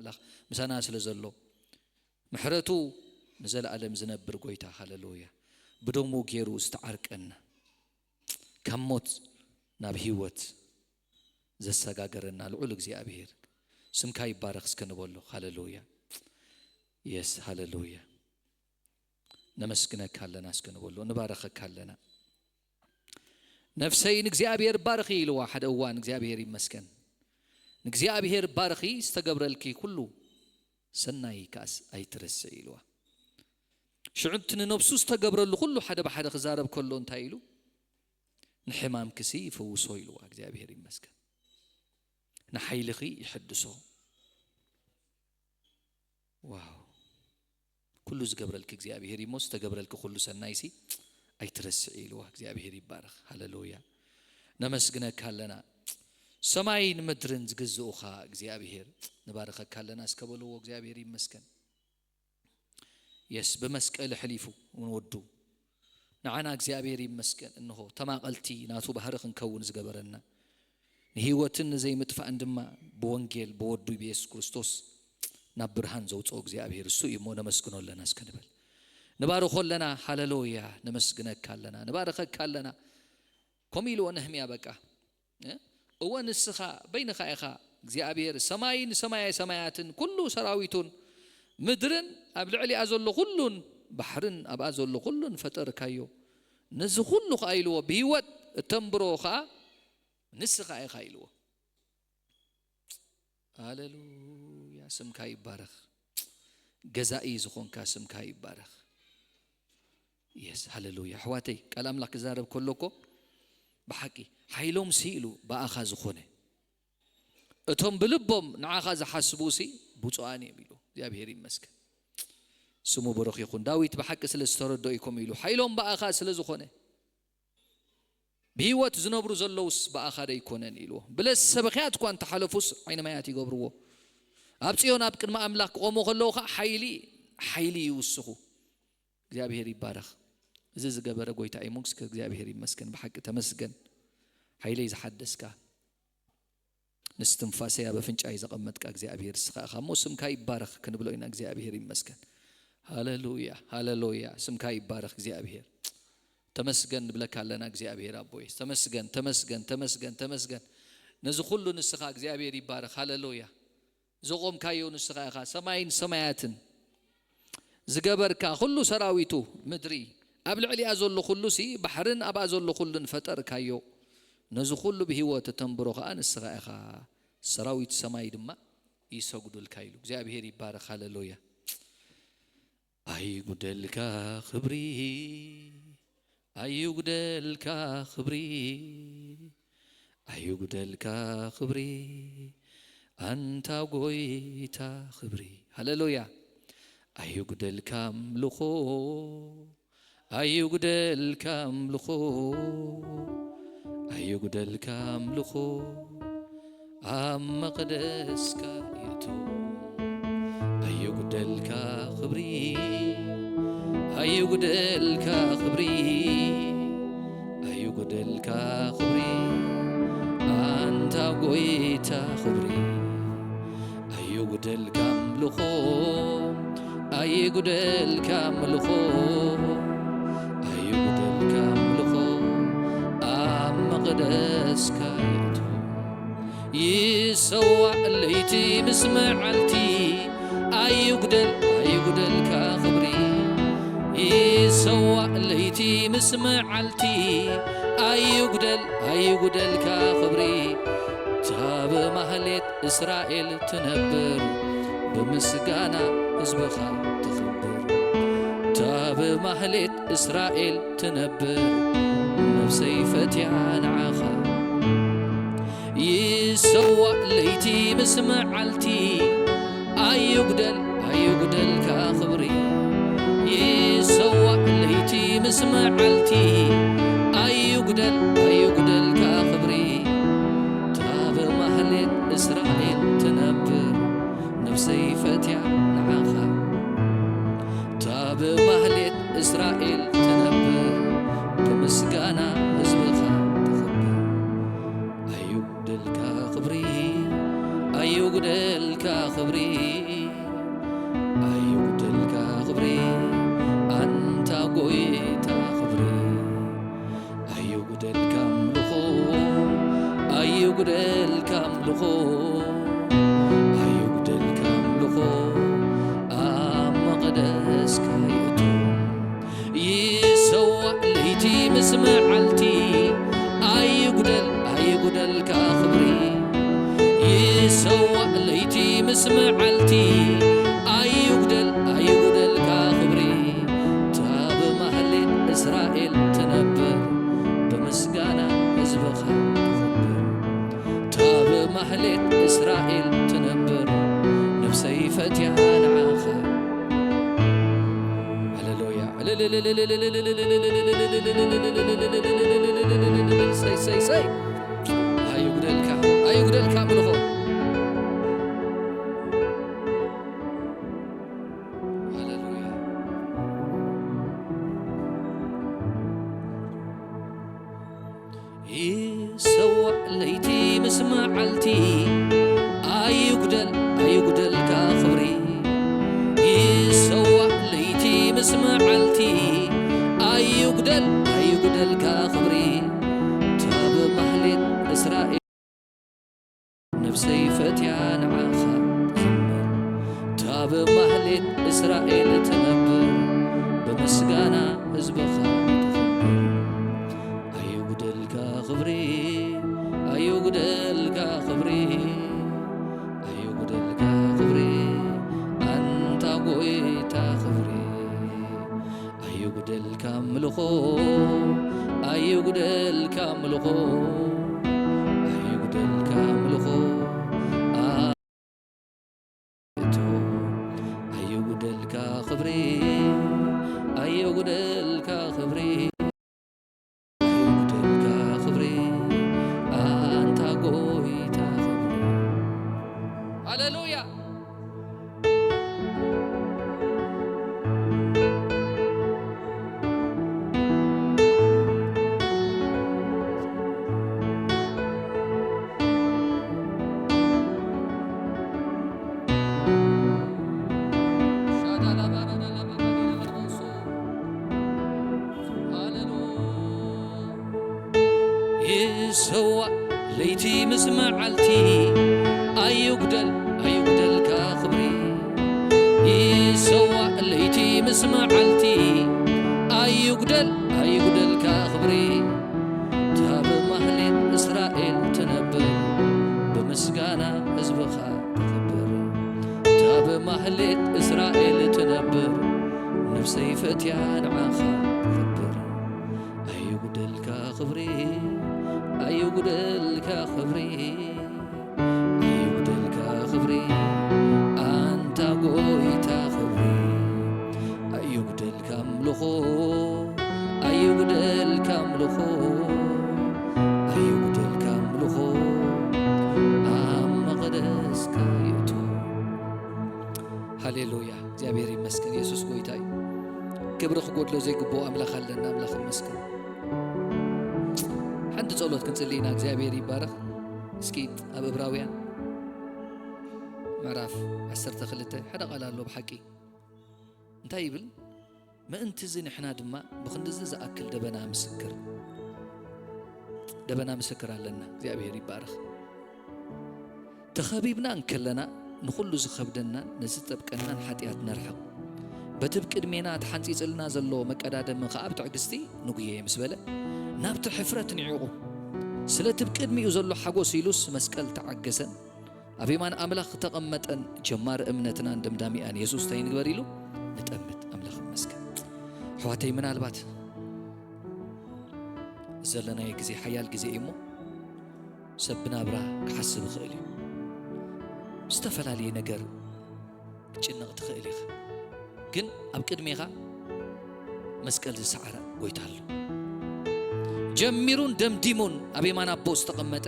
ኣምላኽ ምሳና ስለ ዘሎ፣ ምሕረቱ ንዘለኣለም ዝነብር ጎይታ፣ ሃለሉያ፣ ብደሙ ገይሩ ዝተዓርቀና፣ ካብ ሞት ናብ ህይወት ዘሰጋገረና ልዑል እግዚኣብሔር፣ ስምካ ይባረኽ እስከ ንበሎ። ሃለሉያ። የስ፣ ሃለሉያ። ነመስግነካ ኣለና እስከ ንበሎ፣ ንባረኸካ ኣለና። ነፍሰይ ንእግዚኣብሔር ባርኺ ኢልዋ ሓደ እዋን። እግዚኣብሔር ይመስገን። ንእግዚኣብሔር ባርኺ፣ ዝተገብረልኪ ኩሉ ሰናይ ከኣስ ኣይትረስዒ ኢልዋ። ሽዑ እቲ ንነብሱ ዝተገብረሉ ኩሉ ሓደ ብሓደ ክዛረብ ከሎ እንታይ ኢሉ? ንሕማምክሲ ይፈውሶ ኢልዋ። እግዚኣብሔር ይመስገን። ንሓይልኺ ይሕድሶ። ዋው! ኩሉ ዝገብረልኪ እግዚኣብሔር እዩ እሞ፣ ዝተገብረልኪ ኩሉ ሰናይሲ ኣይትረስዒ ኢልዋ። እግዚኣብሔር ይባረኽ። ሃለሉያ። ነመስግነካ ኣለና። ሰማይን ምድርን ዝግዝኡኻ እግዚኣብሔር፣ ንባርኸካ ኣለና እስከ በልዎ። እግዚኣብሔር ይመስገን። የስ፣ ብመስቀል ኣሕሊፉ ንወዱ፣ ንዓና እግዚኣብሔር ይመስገን። እንሆ ተማቐልቲ ናቱ ባህሪ ክንከውን ዝገበረና፣ ንህይወትን ንዘይምጥፋእን ድማ ብወንጌል ብወዱ ብየሱስ ክርስቶስ ናብ ብርሃን ዘውፅኦ እግዚኣብሔር እሱ እዩ እሞ፣ ነመስግኖ ኣለና እስከ ንበል። ንባርኾ ኣለና። ሃለሉያ። ነመስግነካ ኣለና፣ ንባርኸካ ኣለና። ከምኡ ኢልዎ ነህምያ፣ በቃ፣ እ? እወ፣ ንስኻ በይንኻ ኢኻ እግዚኣብሔር፣ ሰማይን ሰማየ ሰማያትን ኩሉ ሰራዊቱን፣ ምድርን ኣብ ልዕሊኣ ዘሎ ኩሉን፣ ባሕርን ኣብኣ ዘሎ ኩሉን ፈጠርካዮ። ነዚ ኩሉ ኸኣ ኢልዎ፣ ብህይወት እተንብሮ ኸኣ ንስኻ ኢኻ ኢልዎ። ሃለሉያ፣ ስምካ ይባረኽ። ገዛኢ ዝኾንካ ስምካ ይባረኽ። የስ፣ ሃለሉያ። ኣሕዋተይ፣ ቃል ኣምላኽ ክዛረብ ከሎ እኮ ብሓቂ፣ ሓይሎም ሲ ኢሉ ብኣኻ ዝኾነ፣ እቶም ብልቦም ንዓኻ ዝሓስቡ ሲ ብፁዓን እዮም ኢሉ። እግዚኣብሔር ይመስገን። ስሙ ብሩኽ ይኹን። ዳዊት ብሓቂ ስለ ዝተረድኦ እዩ ከምኡ ኢሉ። ሓይሎም ብኣኻ ስለ ዝኾነ፣ ብህይወት ዝነብሩ ዘለውስ ብኣኻ ዶ ኣይኮነን ኢልዎ። ብለስ ሰበኽያት እኳ እንተሓለፉስ ዓይኒ ማያት ይገብርዎ። ኣብ ጽዮን ኣብ ቅድሚ ኣምላኽ ክቖሙ ከለዉ ኸዓ ሓይሊ፣ ሓይሊ ይውስኹ። እግዚኣብሔር ይባረኽ። እዚ ዝገበረ ጎይታ እዩ። ሞግስ ከ እግዚኣብሔር ይመስገን። ብሓቂ ተመስገን። ሓይለይ ዝሓደስካ፣ ንስትንፋሰይ ኣብ ኣፍንጫይ ዘቐመጥካ እግዚኣብሔር ንስኻ ኢኻ እሞ ስምካ ይባረኽ ክንብሎ ኢና። እግዚኣብሔር ይመስገን። ሃለሉያ፣ ሃለሉያ። ስምካ ይባረኽ እግዚኣብሔር። ተመስገን ንብለካ ኣለና እግዚኣብሔር ኣቦይ። ተመስገን፣ ተመስገን፣ ተመስገን፣ ተመስገን። ነዚ ኩሉ ንስኻ እግዚኣብሔር ይባረኽ። ሃለሉያ። ዘቖምካዮ ንስኻ ኢኻ። ሰማይን ሰማያትን ዝገበርካ፣ ኩሉ ሰራዊቱ ምድሪ፣ ኣብ ልዕሊኣ ዘሎ ኩሉ ሲ፣ ባሕርን ኣብኣ ዘሎ ኩሉን ፈጠርካዮ። ነዚ ኩሉ ብህይወት እተንብሮ ኸኣ ንስኻ ኢኻ። ሰራዊት ሰማይ ድማ ይሰግዱልካ ኢሉ። እግዚኣብሔር ይባረኽ። ሃለሉያ። ኣይጉደልካ ክብሪ፣ ኣይጉደልካ ክብሪ፣ ኣይጉደልካ ክብሪ፣ ኣንታ ጎይታ ክብሪ። ሃለሉያ። ኣይጉደልካ ኣምልኾ፣ ኣይጉደልካ ኣምልኾ፣ ኣይጉደልካ ኣምልኾ፣ ኣብ መቕደስካ ይእቶ። ኣይጉደልካ ክብሪ፣ ኣይጉደልካ ክብሪ፣ ኣይጉደልካ ክብሪ፣ ኣንታ ጎይታ ክብሪ። ኣይጉደልካ ኣምልኾ፣ ኣይጉደልካ ኣምልኾ፣ ኣይጉደልካ ኣምልኾ፣ ኣብ መቕደስካ ይእቶ። ይሰዋእ ለይቲ ምስ መዓልቲ፣ ኣይጉደል፣ ኣይጉደልካ ክብሪ። ይሰዋእ ለይቲ ምስ መዓልቲ፣ ኣይጉደል፣ ኣይጉደልካ ክብሪ። እታ ብማህሌት እስራኤል ትነብር፣ ብምስጋና ህዝብኻ ተኽብር። እታ ብማህሌት እስራኤል ትነብር፣ ነፍሰይ ፈትያ ንዓኻ። ይሰዋእ ለይቲ ምስ መዓልቲ፣ ኣይጉደል፣ ኣይጉደልካ ክብሪ። ይሰዋእ ለይቲ ምስ መዓልቲ፣ ኣይጉደል፣ ኣይጉደልካ ክብሪ። እታ ብማህሌት እስራኤል ትነብር፣ ነፍሰይ ፈትያ ንዓኻ። እታ ብማህሌት እስራኤል ትነብር፣ ብምስጋና ህዝብኻ ተኽብር። ኣይጉደልካ ክብሪ፣ ኣይጉደልካ ክብሪ፣ ኣይጉደልካ ኣምልኾ፣ ኣይጉደልካ ኣምልኾ፣ ኣብ መቕደስካ ይእቱ። ይሰዋእ ለይቲ ምስ መዓልቲ፣ ኣይጉደል ኣይጉደልካ ክብሪ። ይሰዋእ ለይቲ ምስ መዓልቲ፣ ኣይጉደል ኣይጉደልካ ክብሪ። እታ ብማህሌት እስራኤል ትነብር፣ ብምስጋና ህዝብኻ ተኽብር። እታ ብማህሌት እስራኤል ትነብር፣ ነፍሰይ ፈትያ ንዓኻ። ሃሌሉያ። ሰይ፣ ሰይ፣ ሰይ። ኣይጉደልካ፣ ኣይጉደልካ ኣምልኾ። ሃሌሉያ። ይሰዋእ ለይቲ ምስ መዓልቲ፣ ኣይጉደል ኣይጉደልካ ክብሪ። ይሰዋእ ለይቲ ምስ መዓልቲ፣ ኣይጉደል ኣይጉደልካ ክብሪ። እታ ብማህሌት እስራኤል ነፍሰይ ፈትያ ንዓኻ ትዝምር። እታ ብማህሌት እስራኤል ትነብር፣ ብምስጋና ህዝብኻ ተኽብር። ኣይጉደልካ ክብሪ፣ ኣይጉደልካ ክብሪ፣ ኣይጉደልካ ክብሪ፣ ኣንታ ጎይታ ክብሪ። ኣይጉደልካ ኣምልኾ፣ ኣይጉደልካ ኣምልኾ፣ ኣይጉደልካ ኣምልኾ። ኣቶ፣ ኣይጉደልካ ክብሪ፣ ኣይጉደልካ ክብሪ፣ ኣይጉደልካ ክብሪ፣ ኣንታ ጎይታ ክብሪ። ሃሌሉያ። ይሰዋእ ለይቲ ምስ መዓልቲ፣ ኣይጉደል ኣይጉደልካ ክብሪ። ይሰዋእ ለይቲ ምስ መዓልቲ፣ ኣይጉደል ኣይጉደልካ ክብሪ። እታ ብማህሌት እስራኤል ትነብር፣ ብምስጋና ህዝብኻ ተኽብር። እታ ብማህሌት እስራኤል ትነብር፣ ነፍሰይ ፈትያ ንዓኻ ትኽብር። ኣይጉደልካ ክብሪ፣ ኣይጉደልካ ክብሪ፣ ኣይጉደልካ ክብሪ፣ ኣንታ ጎይታ ክብሪ። ኣይጉደልካ ኣምልኾ፣ ኣይጉደልካ ኣምልኾ፣ ኣይጉደልካ ኣምልኾ፣ ኣብ መቕደስካ ይእቱ። ሃሌሉያ፣ እግዚኣብሔር ይመስገን። የሱስ ጎይታ እዩ። ክብሪ ክጎድሎ ዘይግብኦ ኣምላኽ ኣለና። ኣምላኽ ይመስገን። ሓንቲ ጸሎት ክንጽሊ ኢና። እግዚኣብሔር ይባረኽ። እስኪ ኣብ ዕብራውያን ምዕራፍ ዓሰርተ ክልተ ሓደ ቃል ኣሎ ብሓቂ። እንታይ ይብል? ምእንቲ እዚ ንሕና ድማ ብኽንድዚ ዝኣክል ደበና ምስክር፣ ደበና ምስክር ኣለና። እግዚኣብሔር ይባረኽ። ተኸቢብና እንከለና ንኹሉ ዝኸብደናን ነዚ ዝጠብቀናን ሓጢኣት ነርሕቕ። በቲ ብቅድሜና ተሓንጺጽልና ዘሎ መቀዳደሚ ኸኣ ብትዕግስቲ ንጉየ ምስ በለ፣ ናብቲ ሕፍረት ንዒቑ። ስለቲ ብቅድሚኡ ዘሎ ሓጎስ ኢሉስ መስቀል ተዓገሰን ኣብ የማን ኣምላኽ ተቐመጠን። ጀማሪ እምነትናን ደምዳሚኣን የሱስ እንታይ ንግበር ኢሉ ንጠምት። ኣምላኽ ይመስገን። ኣሕዋተይ፣ ምናልባት ዘለናዮ ግዜ ሓያል ግዜ እዩ እሞ፣ ሰብ ብናብራ ክሓስብ ይኽእል እዩ። ዝተፈላለየ ነገር ክትጭነቕ ትኽእል ኢኻ። ግን ኣብ ቅድሜኻ መስቀል ዝሰዓረ ጎይታ ኣሎ። ጀሚሩን ደምዲሙን ኣብ የማን ኣቦ ዝተቐመጠ፣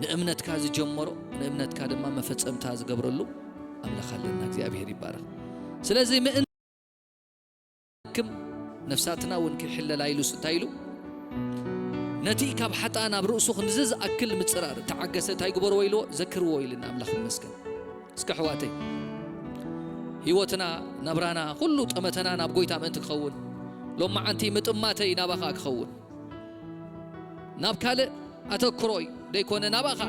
ንእምነትካ ዝጀመሮ፣ ንእምነትካ ድማ መፈጸምታ ዝገብረሉ ኣምላኽ ኣለና። እግዚኣብሔር ይባረኽ። ስለዚ ምእን ክም ነፍሳትና እውን ክሕለላ ኢሉስ እንታይ ኢሉ? ነቲ ካብ ሓጥኣን ኣብ ርእሱ ክንዚ ዝኣክል ምጽራር ተዓገሰ፣ እንታይ ግበርዎ ኢልዎ? ዘክርዎ ኢልና። ኣምላኽ ይመስገን። እስከ ኣሕዋተይ፣ ህይወትና፣ ናብራና፣ ኩሉ ጠመተና ናብ ጎይታ ምእንቲ ክኸውን፣ ሎማዓንቲ ምጥማተይ ናባኻ ክኸውን፣ ናብ ካልእ ኣተክሮይ፣ ደይኮነ ናባኻ፣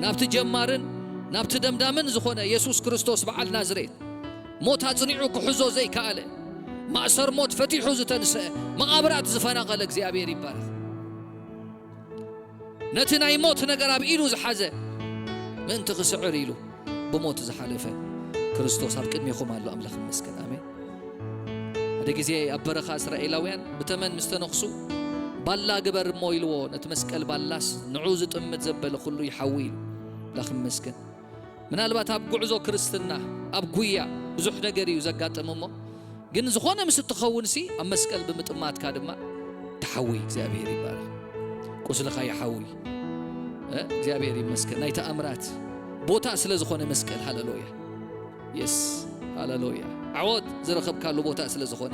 ናብቲ ጀማርን ናብቲ ደምዳምን ዝኾነ የሱስ ክርስቶስ በዓል ናዝሬት፣ ሞት ኣጽኒዑ ክሕዞ ዘይከኣለ፣ ማእሰር ሞት ፈቲሑ ዝተንስአ፣ መቓብራት ዝፈናቐለ እግዚኣብሔር ይባረኽ። ነቲ ናይ ሞት ነገር ኣብ ኢዱ ዝሓዘ፣ ምእንቲ ክስዕር ኢሉ ብሞት ዝሓለፈ ክርስቶስ ኣብ ቅድሜኹም ኣሎ። ኣምላኽ ይመስገን። ኣሜን። ሓደ ግዜ ኣብ በረኻ እስራኤላውያን ብተመን ምስ ተነኽሱ፣ "ባላ ግበር እሞ" ኢልዎ። ነቲ መስቀል ባላስ ንዑ ዝጥምት ዘበለ ኩሉ ይሓዊ ኢሉ። ኣምላኽ ይመስገን። ምናልባት ኣብ ጉዕዞ ክርስትና፣ ኣብ ጉያ ብዙሕ ነገር እዩ ዘጋጥም እሞ፣ ግን ዝኾነ ምስ እትኸውንሲ ኣብ መስቀል ብምጥማትካ ድማ ትሓዊ። እግዚኣብሔር ይባረኽ። ቁስልኻ ይሓዊ። እ፣ እግዚኣብሔር ይመስገን። ናይ ተኣምራት ቦታ ስለ ዝኾነ መስቀል፣ ሃሌሉያ። የስ፣ ሃሌሉያ። ዓወት ዝረኸብካሉ ቦታ ስለ ዝኾነ።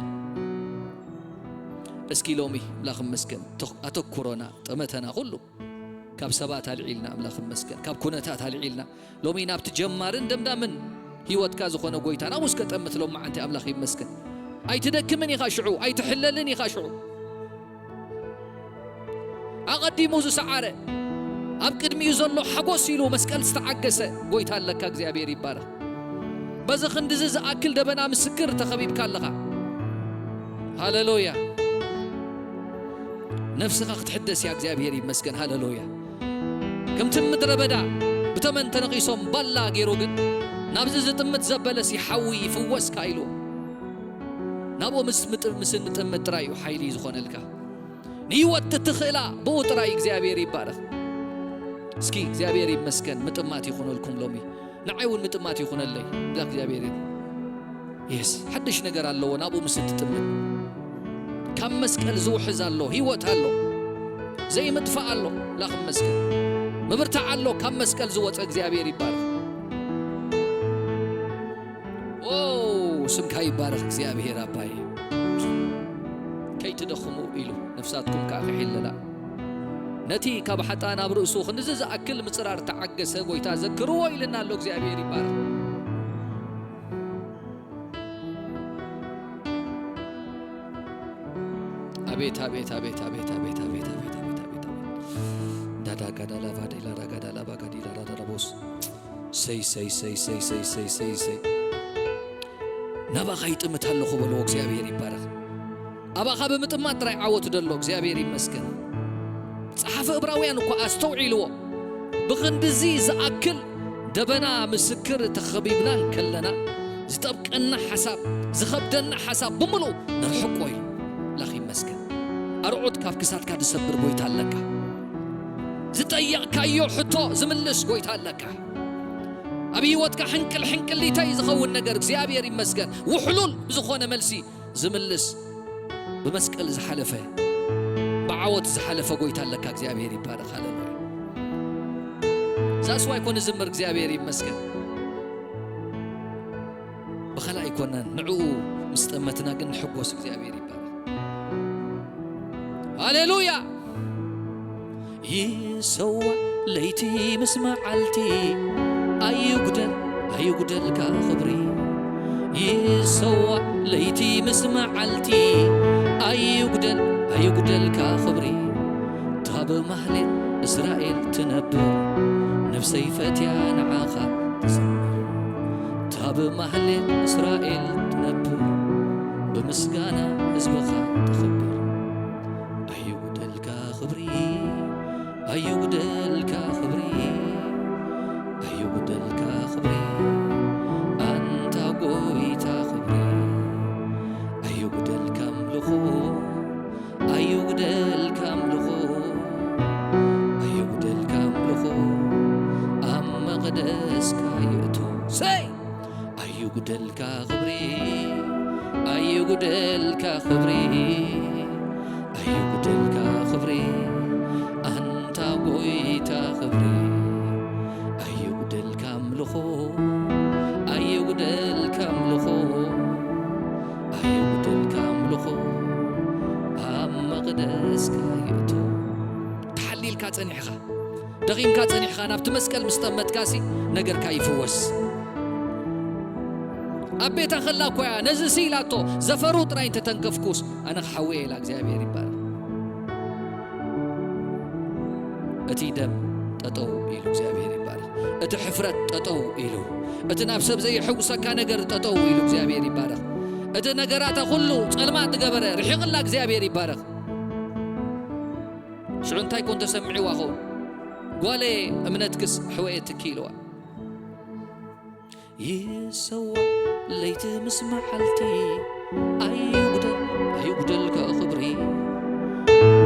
እስኪ ሎሚ ኣምላኽ ይመስገን፣ ተኽ-፣ ኣተኩሮና፣ ጠመተና ኩሉ ካብ ሰባት ኣልዒልና፣ ኣምላኽ ይመስገን፣ ካብ ኩነታት ኣልዒልና፣ ሎሚ ናብቲ ጀማርን ደምዳምን ህይወትካ ዝኾነ ጎይታ ናብኡ እስከ ጠምት። ሎማዓንቲ ኣምላኽ ይመስገን። ኣይትደክምን ኢኻ ሽዑ፣ ኣይትሕለልን ኢኻ ሽዑ። ኣቐዲሙ ዝሰዓረ፣ ኣብ ቅድሚኡ ዘሎ ሓጎስ ኢሉ መስቀል ዝተዓገሰ ጎይታ ኣለካ። እግዚኣብሔር ይባረኽ። በዚ ክንድዚ ዝኣክል ደበና ምስክር ተኸቢብካ ኣለኻ። ሃሌሉያ። ነፍስኻ ክትሕደስ እያ። እግዚኣብሔር ይመስገን። ሃሌሉያ። ከምቲ ምድረ በዳ ብተመን ተነቒሶም ባላ ገይሩ፣ ግን ናብዚ ዝጥምት ዘበለሲ ሓዊ ይፍወስካ ኢሉ፣ ናብኡ ምስ ምጥ-፣ ምስ እንጥምት ጥራይ እዩ ሓይሊ ዝኾነልካ። ንህይወት እትኽእላ ብኡ ጥራይ። እግዚኣብሔር ይባረኽ። እስኪ እግዚኣብሔር ይመስገን። ምጥማት ይኹነልኩም ሎሚ። ንዓይ እውን ምጥማት ይኹነለይ። እዛ እግዚኣብሔር እዩ። የስ፣ ሓድሽ ነገር ኣለዎ ናብኡ ምስ እትጥምት። ካብ መስቀል ዝውሕዝ ኣሎ፣ ህይወት ኣሎ፣ ዘይምጥፋእ ኣሎ። ኣምላኽ ይመስገን። ምብርታዕ ኣሎ፣ ካብ መስቀል ዝወፀ። እግዚኣብሔር ይባረኽ። ኦ፣ ስምካ ይባረኽ እግዚኣብሔር ኣባይ። ከይትደኽሙ ኢሉ ነፍሳትኩም ከኣ ክሕለላ። ነቲ ካብ ሓጣን ኣብ ርእሱ ክንድዚ ዝኣክል ምጽራር ተዓገሰ፣ ጎይታ ዘክርዎ ኢልና ኣሎ። እግዚኣብሔር ይባረኽ። ኣቤት፣ ኣቤት፣ ኣቤት፣ ኣቤት፣ ኣቤት፣ ኣቤት፣ ኣቤት፣ ኣቤት፣ ኣቤት፣ ኣቤት። ዳዳ ጋዳ ላቫ ዴላ ዳ ጋዳ ላቫ ጋዲ ዳ ዳ ዳ ቦስ። ሰይ፣ ሰይ፣ ሰይ፣ ሰይ፣ ሰይ፣ ሰይ፣ ሰይ፣ ሰይ። ናባኻ ይጥምት ኣለኹ በልዎ። እግዚኣብሔር ይባረኽ። ኣባኻ ብምጥማት ጥራይ ዓወት ደሎ። እግዚኣብሔር ይመስገን። ጸሓፊ ዕብራውያን እኳ ኣስተውዒልዎ። ብኽንድዚ ዝኣክል ደበና ምስክር ተኸቢብና እንከለና፣ ዝጠብቀና ሓሳብ፣ ዝኸብደና ሓሳብ ብምሉእ ነርሕቆ እዩ። ኣምላኽ ይመስገን። ኣርዑት ካብ ክሳድካ ዝሰብር ጎይታ ኣለካ። ዝጠየቕካዮ ሕቶ ዝምልስ ጎይታ ኣለካ። ኣብ ህይወትካ ሕንቅል ሕንቅሊተይ ዝኸውን ነገር እግዚኣብሔር ይመስገን። ውሕሉል ብዝኾነ መልሲ ዝምልስ፣ ብመስቀል ዝሓለፈ፣ ብዓወት ዝሓለፈ ጎይታ ኣለካ። እግዚኣብሔር ይባረኽ። ሃሌሉያ። ዛስዋይ ኮን ዝምር እግዚኣብሔር ይመስገን። ብኸላ ኣይኮነን፣ ንዕኡ ምስ ጠመትና ግን ንሕጎስ። እግዚኣብሔር ይባረኽ። ሃሌሉያ። ይሰዋዕ ለይቲ ምስ መዓልቲ፣ ኣይጉደል ኣይጉደልካ ክብሪ። ይሰዋዕ ለይቲ ምስ መዓልቲ፣ ኣይጉደል ኣይጉደልካ ክብሪ። እታ ብማህሌት እስራኤል ትነብር፣ ነፍሰይ ፈትያ ንዓኻ ትዘምር። እታ ብማህሌት እስራኤል ትነብር፣ ብምስጋና ህዝብኻ ተኽብር። ኣይጉደልካ ክብሪ፣ ኣይጉደልካ ክብሪ፣ ኣይጉደልካ ክብሪ፣ ኣንታ ጎይታ ክብሪ። ኣይጉደልካ ኣምልኾ፣ ኣይጉደልካ ኣምልኾ፣ ኣይጉደልካ ኣምልኾ፣ ኣብ መቕደስካ ይእቶ። ሰይ! ኣይጉደልካ ክብሪ፣ ኣይጉደልካ ክብሪ፣ ኣይጉደልካ ክብሪ፣ ኣንታ ጎይታ ክብሪ። ኣይጉደልካ ኣምልኾ፣ ኣይጉደልካ ኣምልኾ፣ ኣይጉደልካ ኣምልኾ፣ ኣብ መቕደስካ ይእቶ። ተሓሊልካ ጸኒሕኻ፣ ደኺምካ ጸኒሕኻ፣ ናብቲ መስቀል ምስ ጠመትካሲ ነገርካ ይፍወስ። ኣብ ቤታ ከላ እኮ እያ ነዚ ሲ ኢላቶ፣ ዘፈሩ ጥራይ እንተተንከፍኩስ ኣነ ክሓውየ ኢላ። እግዚኣብሔር ይባረክ። እቲ ደም ጠጠው ኢሉ እግዚኣብሔር ይባረኽ። እቲ ሕፍረት ጠጠው ኢሉ፣ እቲ ናብ ሰብ ዘይሕውሰካ ነገር ጠጠው ኢሉ እግዚኣብሔር ይባረኽ። እቲ ነገራታ ኩሉ ጸልማት ዝገበረ ርሒቕላ እግዚኣብሔር ይባረኽ። ሽዑ እንታይ ኮን ተሰሚዕዋ ኸውን? ጓለየ እምነትክስ ሕወየ ትኪ ኢልዋ። ይሰዋዕ ለይቲ ምስ መዓልቲ ኣይጉደል ኣይጉደል ክብሪ።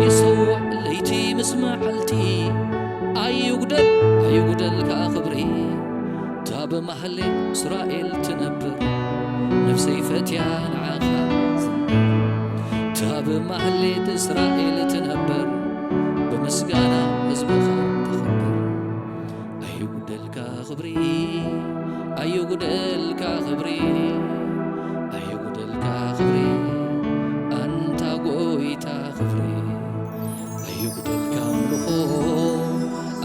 ይሰዋዕ ለይቲ ምስ መዓልቲ ኣይጉደል ኣይጉደል ክብሪ። እታ ብማህሌት እስራኤል ትነብር ነፍሰይ ፈትያ ንዓኻ ዝምር። እታ ብማህሌት እስራኤል ትነብር ብምስጋና ህዝብኻ ተኸብር። ኣይጉደልካ ክብሪ ኣይጉደልካ ክብሪ ኣይጉደልካ ክብሪ ኣንታ ጎይታ ክብሪ ኣይጉደልካ ኣምልኾ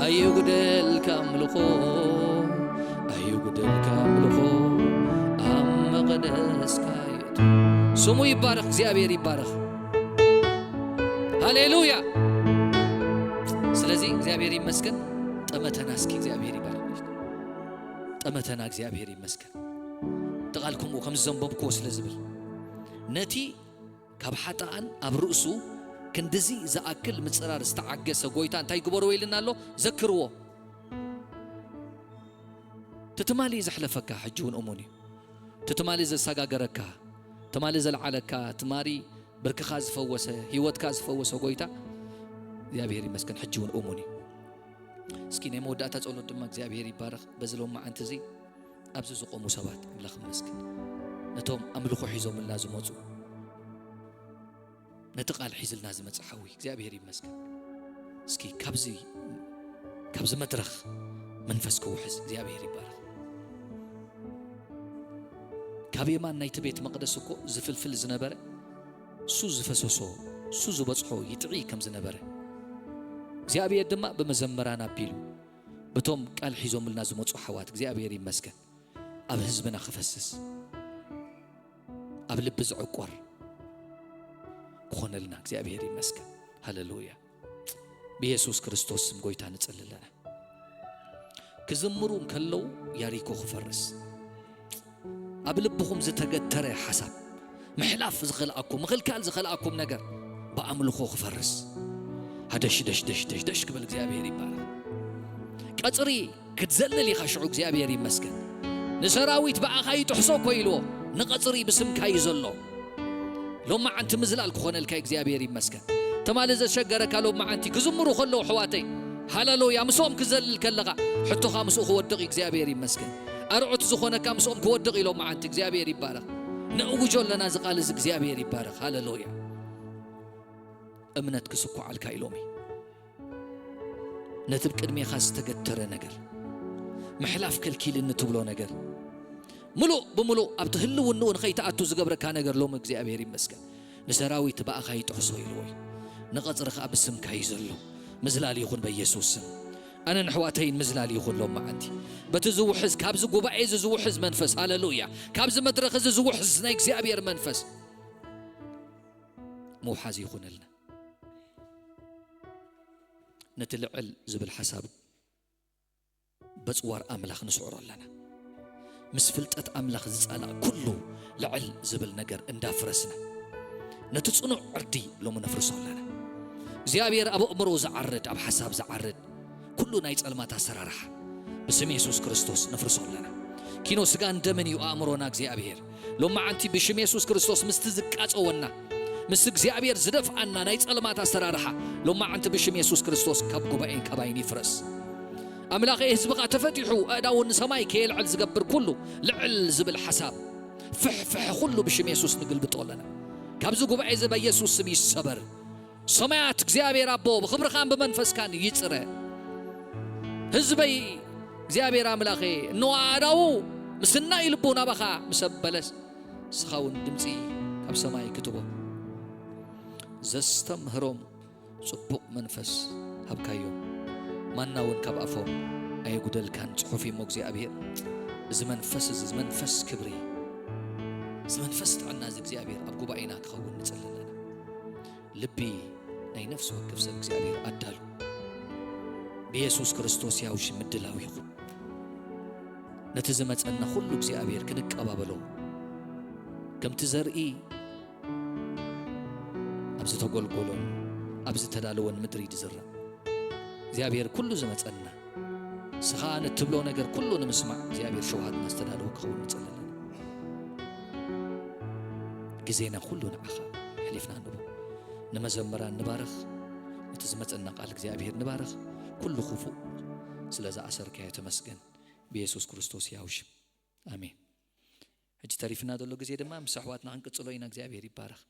ኣይጉደልካ ኣምልኾ ኣይጉደልካ ኣምልኾ ኣብ መቕደስካ የእቱ። ስሙ ይባረኽ፣ እግዚኣብሔር ይባረኽ። ሃሌሉያ። ስለዚ እግዚኣብሔር ይመስገን። ጠመተና እስኪ እግዚኣብሔር ይባረኽ። ጠመተና እግዚኣብሔር ይመስገን። እቲ ቃል ከምኡ ከም ዘንበብክዎ ስለ ዝብል ነቲ ካብ ሓጥኣን ኣብ ርእሱ ክንድዚ ዝኣክል ምጽራር ዝተዓገሰ ጎይታ እንታይ ግበርዎ ኢልና ኣሎ? ዘክርዎ። እቲ ትማሊ ዘሕለፈካ ሕጂ እውን እሙን እዩ። እቲ ትማሊ ዘሰጋገረካ፣ ትማሊ ዘልዓለካ፣ ትማሊ ብርክኻ ዝፈወሰ፣ ህይወትካ ዝፈወሰ ጎይታ እግዚኣብሔር ይመስገን፣ ሕጂ እውን እሙን እዩ። እስኪ ናይ መወዳእታ ጸሎት ድማ እግዚኣብሔር ይባረኽ። በዚ ሎማዓንቲ እዚ ኣብዚ ዝቆሙ ሰባት ኣምላኽ ይመስገን። ነቶም ኣምልኾ ሒዞምልና ዝመጹ፣ ነቲ ቃል ሒዝልና ዝመጽእ ሓዊ እግዚኣብሔር ይመስገን። እስኪ ካብዚ ካብዚ መድረኽ መንፈስ ክውሕዝ እግዚኣብሔር ይባረኽ። ካብ የማን ናይቲ ቤት መቕደስ እኮ ዝፍልፍል ዝነበረ እሱ ዝፈሰሶ እሱ ዝበጽሖ ይጥዒ ከም ዝነበረ እግዚኣብሔር ድማ ብመዘምራን ኣቢሉ በቶም ቃል ሒዞምልና ዝመጹ ኣሕዋት እግዚኣብሔር ይመስገን ኣብ ህዝብና ክፈስስ ኣብ ልቢ ዝዕቆር ክኾነልና እግዚኣብሔር ይመስገን። ሃሌሉያ። ብየሱስ ክርስቶስ ስም ጎይታ ንጽሊ ኣለና። ክዝምሩ እንከለዉ ያሪኮ ክፈርስ ኣብ ልብኹም ዝተገተረ ሓሳብ ምሕላፍ ዝኸልኣኩም ምኽልካል ዝኸልኣኩም ነገር ብኣምልኾ ክፈርስ ሃደሽ ደሽ ደሽ ደሽ ደሽ ክብል እግዚኣብሔር ይባረኽ። ቀጽሪ ክትዘልል ኢኻ ሽዑ እግዚኣብሔር ይመስገን። ንሰራዊት ብኣኻ ይጥሕሶ እኮ ኢልዎ ንቐጽሪ ብስምካ እዩ ዘሎ። ሎማዓንቲ ምዝላል ክኾነልካ እግዚኣብሔር ይመስገን። ትማሊ ዘሸገረካ ሎማዓንቲ ክዝምሩ ከለዉ ኣሕዋተይ ሃለሉያ ምስኦም ክዘልል ከለኻ ሕቶኻ ምስኡ ክወድቕ እዩ እግዚኣብሔር ይመስገን። ኣርዑት ዝኾነካ ምስኦም ክወድቕ እዩ ሎማዓንቲ እግዚኣብሔር ይባረኽ። ነእውጆ ኣለና እዚ ቃል እዚ እግዚኣብሔር ይባረኽ ሃለሉያ። እምነት ክስኳዓልካ ኢሎም እዩ ነቲ ብቅድሜኻ ዝተገተረ ነገር ምሕላፍ ከልኪልኒ ትብሎ ነገር ምሉእ ብምሉእ ኣብቲ ህልውንኡ ንኸይትኣቱ ዝገብረካ ነገር ሎሚ እግዚኣብሔር ይመስገን። ንሰራዊት ብኣኻ ይጥሕሶ ኢልዎ እዩ። ንቐጽሪ ኸኣ ብስምካ እዩ ዘሎ። ምዝላል ይኹን በኢየሱስ ስም። ኣነን ኣሕዋተይን ምዝላል ይኹን ሎማዓንቲ በቲ ዝውሕዝ ካብዚ ጉባኤ እዚ ዝውሕዝ መንፈስ ሃለሉያ ካብዚ መድረኽ እዚ ዝውሕዝ ናይ እግዚኣብሔር መንፈስ ምውሓዝ ይኹነልና። ነቲ ልዕል ዝብል ሓሳብ በጽዋር ኣምላኽ ንስዕሮ ኣለና። ምስ ፍልጠት ኣምላኽ ዝጻላእ ኩሉ ልዕል ዝብል ነገር እንዳፍረስና ነቲ ጽኑዕ ዕርዲ ሎሚ ነፍርሶ ኣለና። እግዚኣብሔር ኣብ ኣእምሮ ዝዓርድ ኣብ ሓሳብ ዝዓርድ ኩሉ ናይ ጸልማት ኣሰራርሓ ብስም የሱስ ክርስቶስ ነፍርሶ ኣለና። ኪኖ ስጋን ደምን እዩ ኣእምሮና እግዚኣብሔር። ሎማዓንቲ ብሽም የሱስ ክርስቶስ ምስቲ ዝቃጸወና ምስ እግዚኣብሔር ዝደፍኣና ናይ ጸልማት ኣሰራርሓ ሎማዓንቲ ብሽም የሱስ ክርስቶስ ካብ ጉባኤን ካባይን ይፍረስ። ኣምላኸ ህዝብኻ ተፈቲሑ ኣእዳዉ ንሰማይ ከየልዕል ዝገብር ኩሉ ልዕል ዝብል ሓሳብ ፍሕፍሕ ኩሉ ብሽም የሱስ ንግልብጦ ኣለና። ካብዚ ጉባኤ እዚ በየሱስ ስም ይሰበር። ሰማያት እግዚኣብሔር ኣቦ ብኽብርኻን ብመንፈስካን ይጽረ። ህዝበይ እግዚኣብሔር ኣምላኸ እንዋ ኣእዳዉ ምስናይ ልቡ ናባኻ ምስ ኣበለስ ንስኻ እውን ድምፂ ካብ ሰማይ ክትቦ ዘስተምህሮም ጽቡቕ መንፈስ ሃብካዮም። ማና እውን ካብ ኣፎም ኣየጉደልካን ጽሑፍ እሞ እግዚኣብሔር እዚ መንፈስ እዚ መንፈስ ክብሪ እዚ መንፈስ ጥዕና እዚ እግዚኣብሔር ኣብ ጉባኤና ክኸውን ንጽሊ ኣለና። ልቢ ናይ ነፍሲ ወከፍ ሰብ እግዚኣብሔር ኣዳሉ። ብየሱስ ክርስቶስ ያው ሽም ምድላው ይኹን። ነቲ ዝመጸና ኩሉ እግዚኣብሔር ክንቀባበሎ፣ ከምቲ ዘርኢ ኣብ ዝተጎልጎሎን ኣብ ዝተዳለወን ምድሪ ዝዝራእ እግዚኣብሔር ኩሉ ዝመጸና ንስኻ ንትብሎ ነገር ኩሉ ንምስማዕ እግዚኣብሔር ሸውሃትና ዝተዳለወ ክኸውን ንጸሊ ኣለና። ግዜና ኩሉ ንዓኻ ኣሕሊፍና ንቦ። ንመዘምራን ንባርኽ፣ ነቲ ዝመጸና ቃል እግዚኣብሔር ንባርኽ። ኩሉ ክፉእ ስለ ዝኣሰርካዮ ተመስገን። ብየሱስ ክርስቶስ ያው ሽም ኣሜን። ሕጂ ተሪፍና ዘሎ ግዜ ድማ ምስ ኣሕዋትና ክንቅጽሎ ኢና። እግዚኣብሔር ይባረኽ።